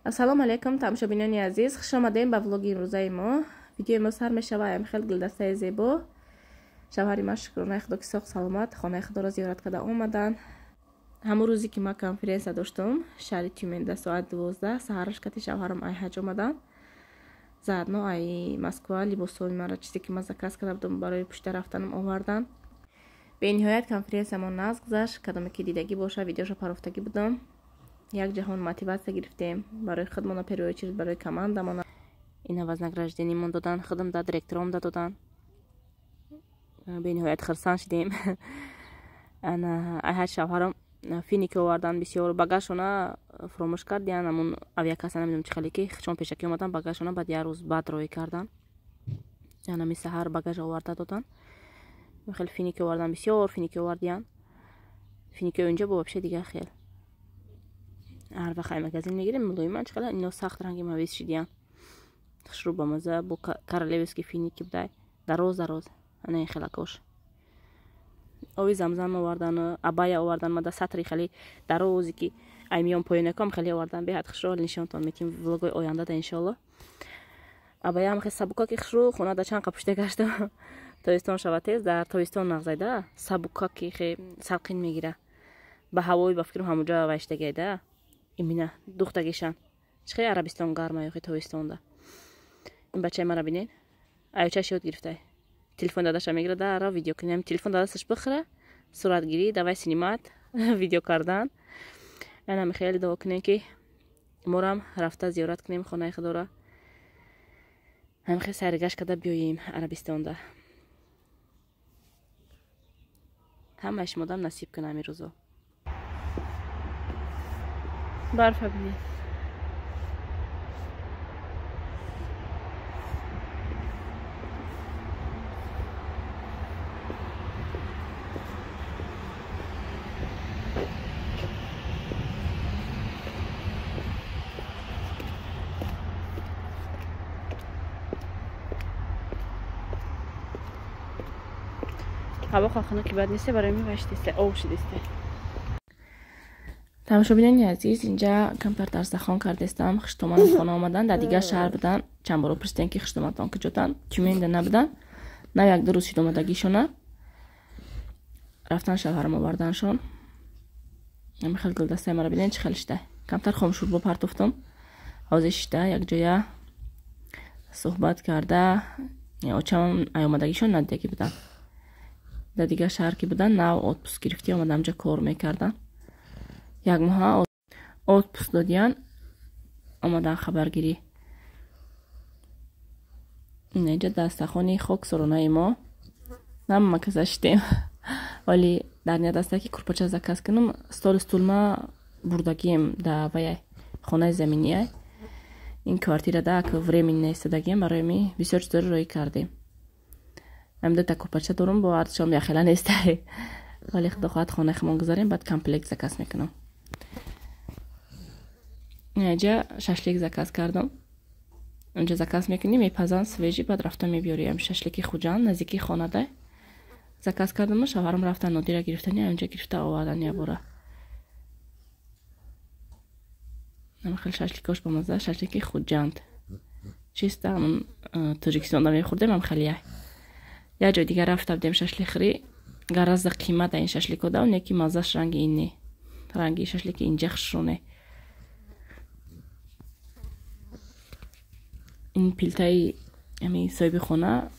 Ассалому алайкум тамошобинони азиз, хуш омадем ба влоги имрӯзаи мо. Видеои мо сар мешава ам хел гулдастаи зебо. Шавҳари ман шукронаи худо ки соғ саломат хонаи худоро зиёрат карда омадан. Ҳамон рӯзе ки ман конференсия доштам шаҳри Тюменда соат 12 саҳараш кати шавҳарам ай ҳаҷ омадан. Заодно ай Москва либосҳои маро чизе ки ман заказ карда будам барои пушта рафтанам овардан. Бениҳоят конференсиямон нағз гузашт. Кадоме ки дидагӣ боша видеошо парофтагӣ будам. Як ҷаҳон мотиватсия гирифтем барои худмона, первую очередь барои командамона. Ина вознаграждениемон додан, худам да директором да додан. Бениҳоят хурсанд шидем. Ана ай ҳаҷ шавҳарам финики овардан бисёр багажшона фуромӯш кардиян. Ҳамун авиакасса намедонам чӣ хеле ки чон пешакӣ омадан багажшона баъд як рӯз баъд роҳӣ кардан. Анами саҳар багаж оварда додан. Хеле финики овардан, бисёр финики овардиян. Финики инҷо бо вообще дигар хел. Ҳар вақт ай магазин мегирем, мулоиман чӣ хела ино сахт ранги мавиз шидиян. Хушрӯ ба маза бо королевский финики будай. Дароз дароз. Ана ин хелакош. Ови замзам овардан, абая овардан, мада сатри хеле дарозе ки ай миён поёнакам хеле овардан, беҳад хушрӯ нишонтон метим влогои оянда да иншоалло. Абая ҳам хеле сабука ки хушрӯ хона да чанд қа пушта гашта. Тобистон шава тез дар тобистон нағзайда сабука ки хе салқин мегира. Ба ҳавои ба фикрам ҳамуҷа вайштагайда. Имина духтагишан. Чӣ хеле Арабистон гарма ё хе тобистонда. Ин бачаи мара бинед. Аёчаш ёд гирифтай. Телефон дадаша мегира дара видео кунем. Телефон дадасаш бихӯра, суратгирӣ, давай снимат, видео кардан. Ана хеле дуо кунем ки морам рафта зиёрат кунем хонаи худоро. Ҳам хеле сайргашт карда биёем Арабистонда. Ҳамаи шумодам насиб кунам ин рӯзо. Барфа бинед. Ҳаво хунуки бад нест, барои ми ваштист, об шудист. Тамошобинони азиз, инҷа камтар дарсахон кардестам. Хуштомани хона омадан, дар дигар шаҳр будан. Чанд боро пурсидем ки хуштоматон куҷотан, Тюменда набудан. На як ду рӯз шид омадагишона. Рафтан шавҳарам оварданшон. Ами хел гулдастаи маро бинед чӣ хел шида. Камтар хомшурбо партофтам. Ҳозир шида якҷоя суҳбат карда. Очам ай омадагишон надидагӣ будан. Дар дигар шаҳр ки будан, нав отпуск гирифтӣ омадам ҷа кор мекардан. Як моҳа отпуск додиян, омадан хабаргирӣ. Инҷа дастархони хоксоронаи мо. Ҳама каса шидем. Вале дар ният аст ки курпача заказ кунам. Столу стулма бурдагием да ваяй хонаи заминиай. Ин квартира да ак временная истодагием, барои ми бисёр чизоро роӣ кардем. Ам дута курпача дорум, бо ардшом яхела нестай. Вале худо хоҳад хонаи худмон гузарем, баъд комплект заказ мекунам. Инҷа шашлик заказ кардам. Онҷа заказ мекунӣ, мепазан свежий, баъд рафта мебиёрӣ. Шашлики Хуҷанд наздики хонада заказ кардам, шавҳарам рафтан Нодира гирифтани, онҷа гирифта овардан ябора. Ам хел шашликош ба маза, шашлики Хуҷанд. Чиста ҳамон Тоҷикистонда мехӯрдем, ам хеле яй. Як ҷои дигар рафта будем шашликхӯрӣ, гаразда қимат ин шашлико да, оне ки маззаш ранги ин не. Ранги шашлики инҷа хушрӯне. Ин пилтаи ами соҳиби хона,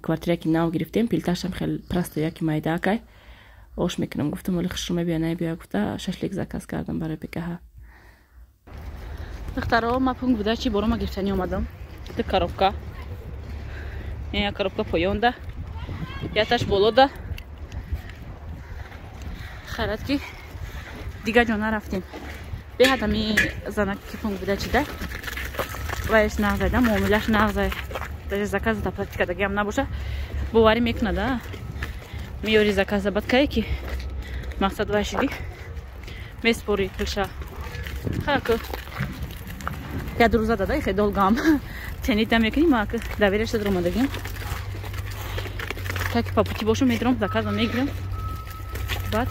квартира ки нав гирифтем, пилташам хел просто яки майдаакай. Ош мекунам, гуфтам оли хушрӯ мебия, набия, гуфта шашлик заказ кардам барои пекаҳа. Духтаро, ма пункт буда чи борома гирифтани омадам. Ду коробка. Як коробка поёнда, яташ болода. Хайрат ки дигар ҷо нарафтем. Беҳад ами занак ки пункт буда чида. Вайш нағзайда, муомилаш нағзай. Даже заказа та практика дагиам набоша. Боварӣ мекунада. Меёри заказа бад кае ки мақсад вай шиди. Меспори пулша. Хайр як рӯза дада хе долгам. Тенита мекунӣ, ма доверие шуда омадагим. Так по пути бошум медром, заказа мегирам. Баъд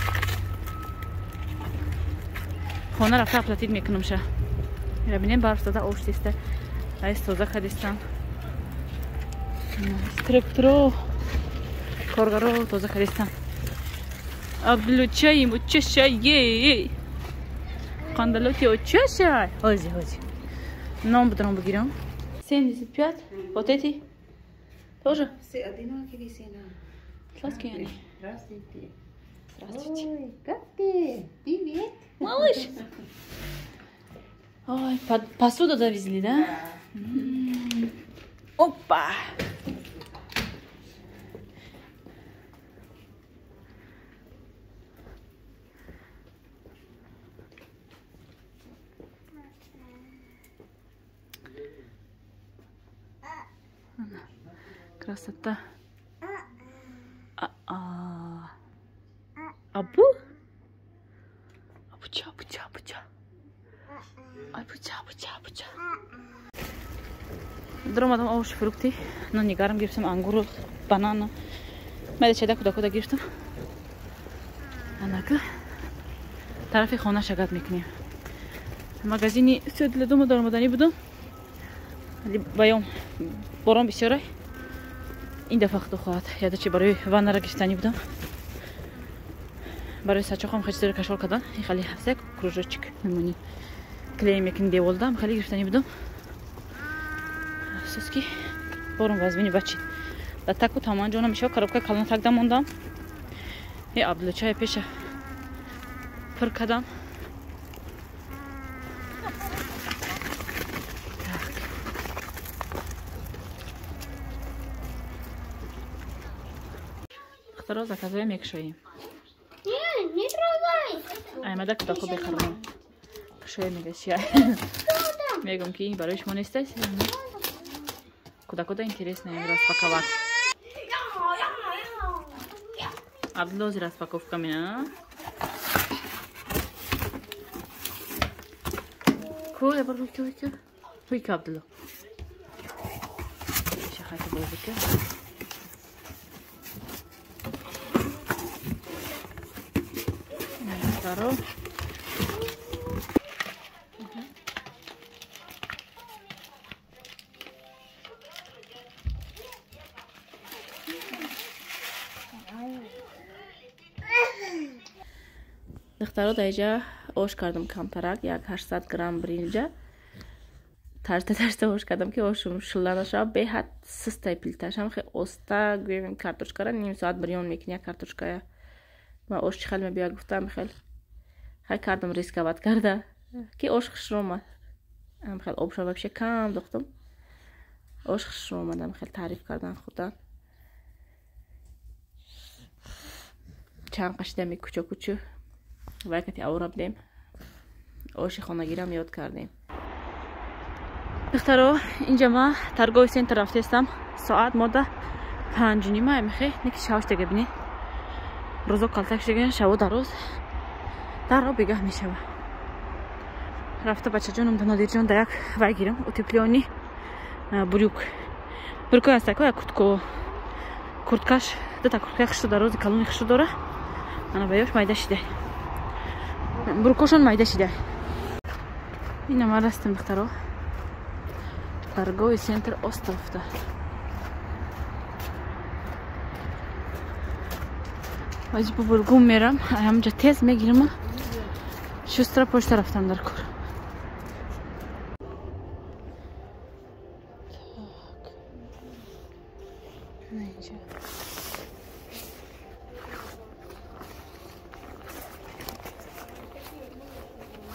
хона рафта оплатить мекунам ша. Бинем барф зада об шудиста. Айс тоза кардистан. Тракторо коргаро тоза кардистан. Облучаем учашай. Қандалоти учашай. Ҳози ҳози. Ном будрам бигирам. 75. Вот эти тоже? Все одинаковые цена. Сладкие они. Здравствуйте. Здравствуйте. Ой, как ты? Привет. Малыш. Ой, посуду довезли, да? Да. Опа! Красота. А-а. Абу? Абуча, абуча, абуча. Абуча, абуча, абуча. Даромадам овощи, фрукты. Нони гарм гирифтам, ангуру, банана. Майда чайда куда-куда гирифтам. Анака. Тарафи хона шагат мекунем. Магазини всё для дома даромаданӣ будам. Баём борон бисёрай. Ин дафъа худо хоҳад. Ядачи барои ваннара гирифтанӣ будам. Барои сачоқам хеле чизоро кашол кардан. Ин хеле ҳаст як кружочек мемонӣ. Клей мекунӣ деволда, хеле гирифтанӣ будам. Афсӯс ки борон вазмини бачид. Да таку таман ҷонам мешава, коробка калон так дамондам. Е Абдулчай пеша пур кардам. Духтаро заказоя мекушоем. Не, не трогай. Аймада кӯдако бехармон. Кушоя мегашия. Мегум ки ин барои шумо нестас. Кӯдакода интересно им распаковать. Абдулози распаковка мина. Ку ябар ку ку. Хуй Абдуло. Шахата бозика. Духтаро даиҷа ош кардам камтарак, як 800 грамм биринҷа. Тарта тарта ош кардам ки ошум шилла нашава, беҳад систай плиташам, хеле оста гӯем картошкара ним соат бирён мекунӣ як картошкая. Ма ош чӣ хел мебиёяд гуфтам, хел хай кардам рисковать карда ки ош хушро омад. Ам хел обша вообще кам дохтам. Ош хушро омад, ам хел таъриф кардан хӯрдан. Чанд қашидами кучо кучо вай кати авра будем. Оши хонагирам ёд кардем. Духтаро, инҷа ма торговый центр рафтестам. Соат мода 5:30 мехе, неки шавш дега бинед. Рӯзо калтак шудага, шаво дароз. Дарро бегаҳ мешава. Рафта бачаҷонам да Нодирҷон да як вай гирам, утеплённый брюк. Брюкои ҳастако як куртко. Курткаш, дута куртка хушто дарози калони хушто дора. Ана ваёш майда шида. Брюкошон майда шида. Ина ма растам духтаро. Торговый центр Островда. Бази бубулгум мерам, ҳамҷа тез мегирам. Шустра пошта рафтам дар кор. Так. Инҷа.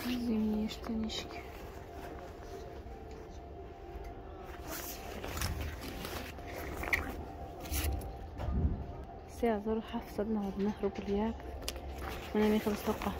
Зимние штанишки. Се 1799 рубл як. Мана мехел соқа.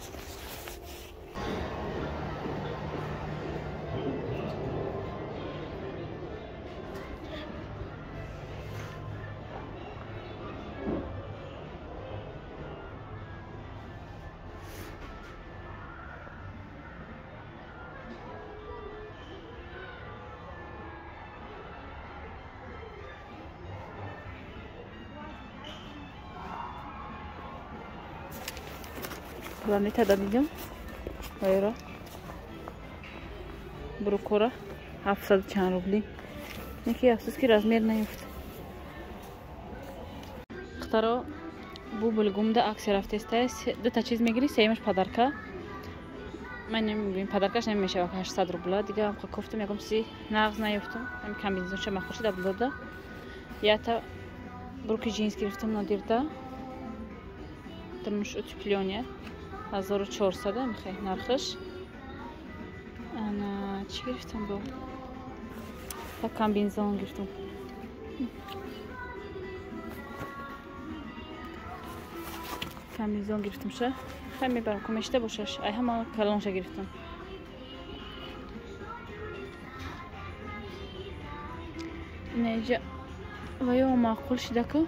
Планета да видим. Вайра. Брукора 700 чанд рубли. Неки афсӯс ки размер наёфт. Духтаро бублгумда аксия рафтеста. Дута чиз мегири, сеюмаш подарка. Ман намебинам подаркаш намешава 800 рубла. Дига ҳам кофтам, ягон чизи нағз наёфтам. Ҳам комбинезонша махӯр шуда Абдуллода. Ята бруки джинс гирифтам Нодирда. Дармуш утеплёния 1400 михай нархаш. Ана чӣ гирифтам бо? Та комбинезон гирифтам. Комбинезон гирифтам ша. Хай мебарам кумешта бошаш. Ай ҳама калонша гирифтам. Инаҷа ваё маъқул шидаку.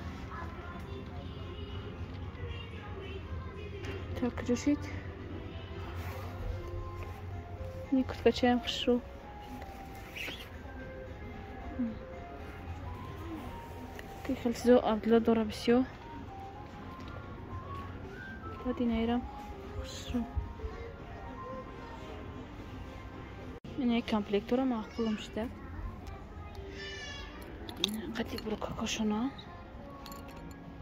Так куҷо шид? Ин курткачаям хушрӯ. Ки хеле чизо Абдулло дора бисёр. Баъд инаирам хушрӯ. Инаи комплектора маъқулам шида. Қати брукакошона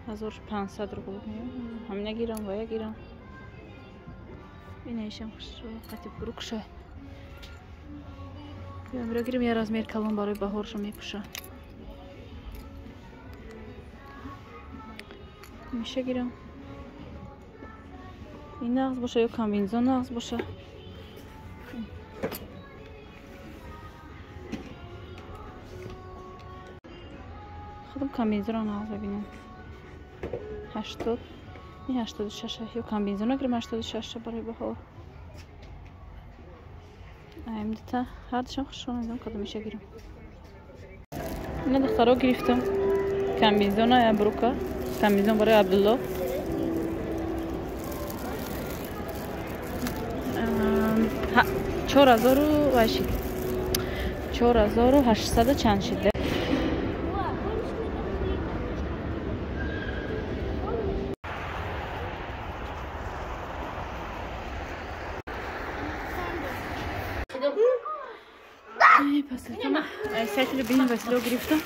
1500 рубл. Ҳамина гирам, вая гирам. Инаишам хушрӯ, қати брукша. Ямро гирим я размер калон барои баҳорша мепӯша. Миша гирам. Ин нағз боша ё комбинезон нағз боша. Худам комбинезонро нағз бибинам. 80, ин 86 ё комбинезонро гирим 86 барои баҳор. Айм дута ҳардушам хушро намедонам кадомиша гирам. Ина духтаро гирифтам комбинезона я брука. Комбинезон барои Абдулло. 4000 вай шид. 4800 чанд шид. Сайти Любимый Василек гирифтам.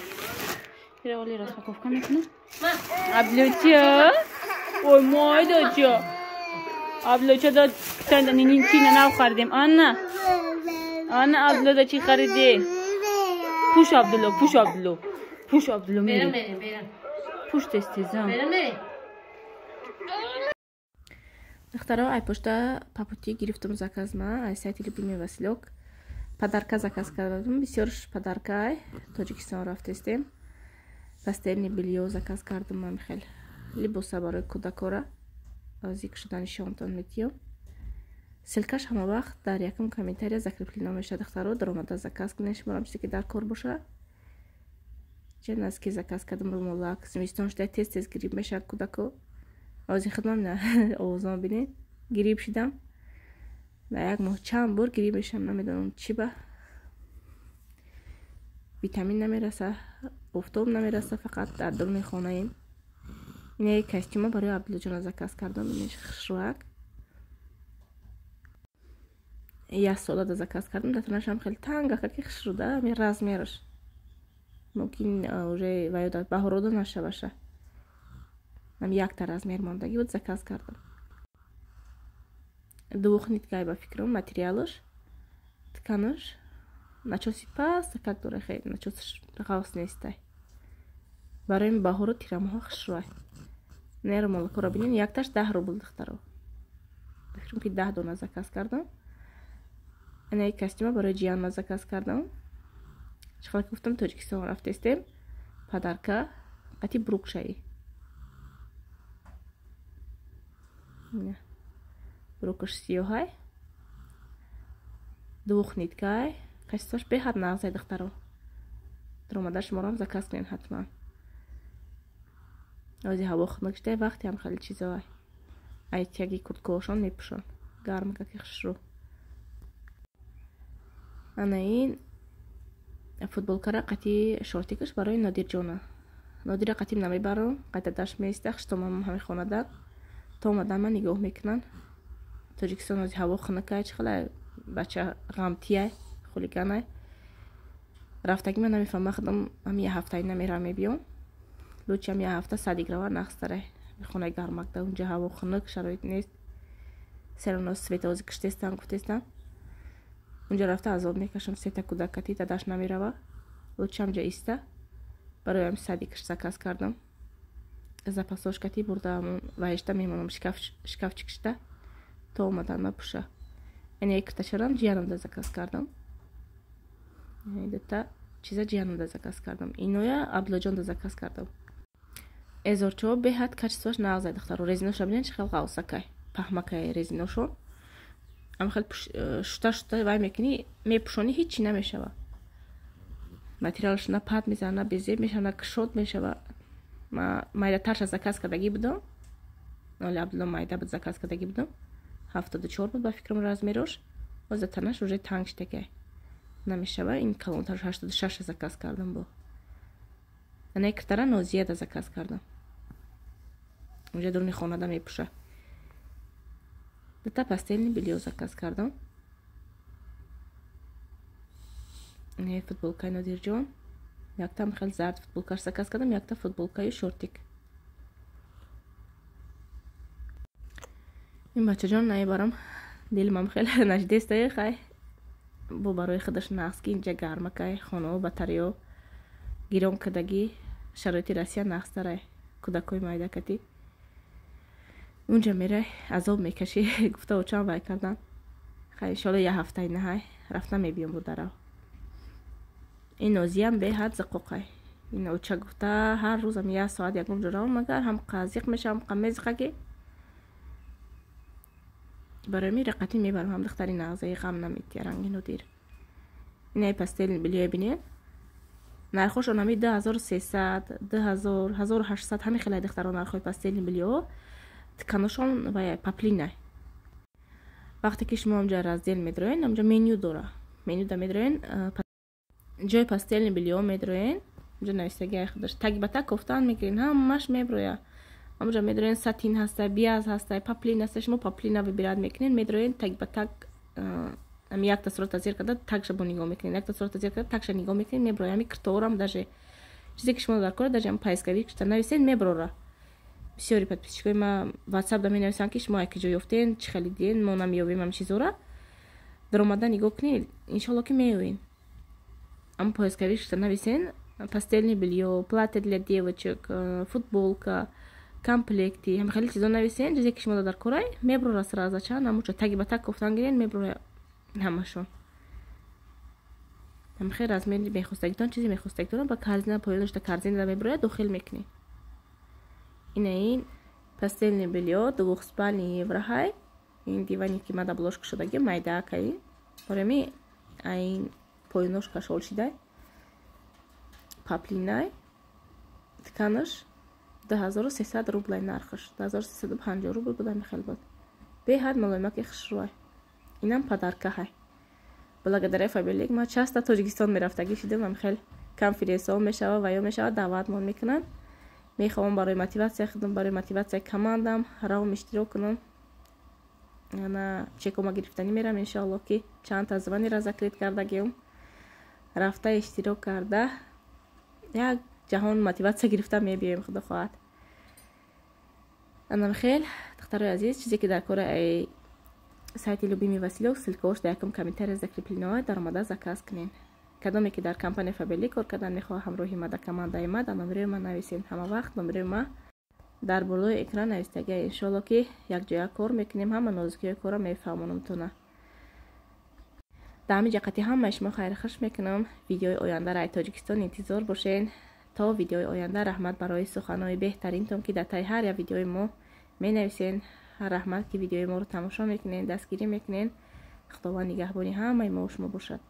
Ира оли распаковка мекунам. Абдуллоча! Ой, мой доча! Абдуллоча да нинчи нав харидем. Анна! Анна Абдулло да чӣ хариди? Пуш Абдулло, пуш Абдулло. Пуш Абдулло мери. Пуш тез тезам. Духтаро, ай пошта папути гирифтам заказ ма, ай сайти Любимый Василек. Подарка заказ кардам, бисёрш подарка Тоҷикистон рафтестем. Постельное бельё заказ кардам ман хел. Либоса барои кӯдакора. Зикр шудани шонтон метиём. Ссылкаш ҳама вақт дар якум комментария закреплено мешавад. Духтаро, даромада заказ кунед, шуморам чизе ки дар кор боша. Ча назки заказ кардам румолак. Зимистон шуда тез тез грипп мешавад кӯдако. Ози хидмам на овозам бинед. Грипп шидам. Дар як моҳ чанд бор грипп мешавам, намедонам чӣ ба. Витамин намераса, офтоб намераса, фақат дар дуруни хонаем. Ина як костюма барои Абдуллоҷона заказ кардам, инаш хушрӯак. Як сола да заказ кардам, дар танашам хеле тангака ки хушрӯда, ами размераш. Мумкин уже ваё дар баҳорода нашаваша. Ам якта размер мондагӣ буд, заказ кардам. Двухниткай ба фикрам материалаш, тканаш, начоси паст, как дора хел, начосаш ғавс нестай. Барои баҳору тирамоҳа хушрӯай. Неро молакоро бинен, якташ 10 рубл духтаро. Ба фикрам ки 10 дона заказ кардам. Ина як костюма барои ҷиянма заказ кардам. Чӣ хел гуфтам, Тоҷикистон рафтестем. Подарка қати брукшаи. Брукаш сиёҳай. Двухниткай. Качествош беҳад нағзай духтаро. Даромада шуморам заказ кунед ҳатман. Ози ҳаво хунук шуда, вақте ҳам хеле чизоай. Ай тяги курткаошон мепӯшанд. Гармака ки хушрӯ. Ана ин футболкара қати шортикаш барои Нодирҷона. Нодира қатим намебарам, қайтадаш меиста, хуштомам ҳами хонада. То омадан ман нигоҳ мекунанд. Тоҷикистон ози ҳаво хунукай, чӣ хела бача ғамтияй, Хулиганай. Рафтагӣ ман намефаҳмам, худам ҳами як ҳафтаи намерам мебиём. Лучше ҳам як ҳафта садик рава нағзтаре. Хонаи гармакда унҷа ҳаво хунук, шароит нест. Серано светози киштестан гуфтестан. Унҷа рафта азоб мекашам, сета кӯдакати дадаш намерава. Лучше ҳамҷа иста. Барои ҳами садикаш заказ кардам. Запасошкати бурда ваишта мемонам шкафчикшта то омадан напуша. Яъне киртачарам ҷиянамда заказ кардам. Дута чиза ҷиянамда заказ кардам. Иноя Абдуллоҷонда заказ кардам. Эзорчаҳо беҳад качествоаш нағзай, духтаро. Резиноша бинед, чӣ хел ғавсакай, паҳмакай резиношон. Ам хел шута шута вай мекунӣ, мепӯшонӣ, ҳичи намешава. Материалаш на пат мезана, на безеб мешава, на кушод мешава. Ма майдатарша заказ кардагӣ будам. Оли Абдулло майда буд, заказ кардагӣ будам. 74 буд ба фикрам размерош. Ҳозир танаш уже танг шидагай. Намешава. Ин калонтарш 86 заказ кардам бо. Ана киртара Нозияда заказ кардам. Унҷа дуруни хонада мепӯша. Дута постельный бельё заказ кардам. Не футболкаи Нодирҷон. Якта хел зард футболкаш заказ кардам, якта футболкаю шортик. Ин бачаҷон наебарам, дилмам хеле наждестае, хай бо барои худаш нағз ки инҷа гармакай, хонао батарео гирон кардагӣ, шароити Россия нағзтарай, кӯдакҳои майдакатӣ. Унҷа мерай азоб мекашӣ, гуфта очам вай кардан. Хай иншоалло як ҳафтаи наҳай рафта мебиём бударав. Ин Нозиям беҳад зиқоқай. Ин оча гуфта ҳар рӯзам як соат ягон ҷо равам, магар ҳам қазиқ мешавам, ҳам мезиқа ки барои ми рақатӣ мебарам, ҳам духтари нағзаи ғам наметия ранги Нодир. Инаи постельный бельё бинед. Нархошон ҳами 2300, 2000, 1800 ҳами хеле духтаро нархҳои постельный бельё. Тканошон ва паплина. Вақте ки шумо ҳамҷа раздел медроен, ҳамҷа меню дора. Меню да медроен, ҷои постельный бельё медроен, ҳамҷа навистагиай худаш. Таги ба так кофтан мегирен, ҳамаш меброя. Ҳамҷа медроен, сатин ҳаста, биаз ҳаста, паплин ҳаста, шумо паплина выбирать мекунед, медроен таги ба так ами якта сурата зер карда такша бо нигоҳ мекунед, якта сурата зер карда такша нигоҳ мекунед, меброя. Ами кирторам даже чизе ки шумо дар кора, даже ам поисковик шта нависен, меброра. Бисёри подписчикои ма WhatsApp да менависанд ки шумо яке ҷо ёфтен, чӣ хеле диден, мо намеёбем ам чизора. Даромада нигоҳ кунед, иншоалло ки меёбен. Ам поисковик шта нависен, постельное бельё, платье для девочек, футболка, комплекти, ҳам хеле чизо нависен, чизе ки шумо дар корай, меброра сразу чанд, ҳамуча таги ба так кофтан гирен, меброра ҳамашон. Ҳам хел размери мехостагитон, чизе мехостагитон ба корзина поён шта корзина меброяд, дохил мекунед. Ина ин постельное бельё двухспальный евроҳай. Ин диване ки мада блошка шудаги майдаакай. Барои айн поёнош кашол шидай. Паплинай. Тканаш 2300 рублай нархаш. 2350 рубл буда мехел буд. Беҳад малоимаки хушрӯай. Инам подаркаҳай. Благодаря Фаберлик ма часто Тоҷикистон мерафтагӣ шидам, ам хел конференсияҳо мешава ва ё мешава, даъватмон мекунанд. Мехоҳам барои мотиватсия худам, барои мотиватсияи командам равом иштирок кунам. Ана чекома гирифтанӣ мерам, иншоалло ки чанд та званира закрит кардагиам. Рафта иштирок карда як ҷаҳон мотиватсия гирифта мебиёем, худо хоҳад. Анам хел духтарои азиз, чизе ки дар кори сайти Любимый Василёк, ссылкаош дар якум комментария закреплено, даромада заказ кунед. Кадоме ки дар компания Фаберлик кор кардан мехоҳад ҳамроҳи ма дар командаи ма, дар номерои ма нависед. Ҳама вақт номерои ма дар болои экран навистагия. Иншоалло ки якҷоя кор мекунем, ҳама нозукиҳои корро мефаҳмонамтона. Дар ҳамин ҷақати ҳамаи шумо хайрхуш мекунам. Видеои ояндаро ай Тоҷикистон интизор бошед. То видеои оянда раҳмат барои суханҳои беҳтаринтон ки дар таи ҳар як видеои мо менависед. Раҳмат ки видеои моро тамошо мекунед, дастгирӣ мекунед. Худованд нигаҳбони ҳамаи мо шумо бошад.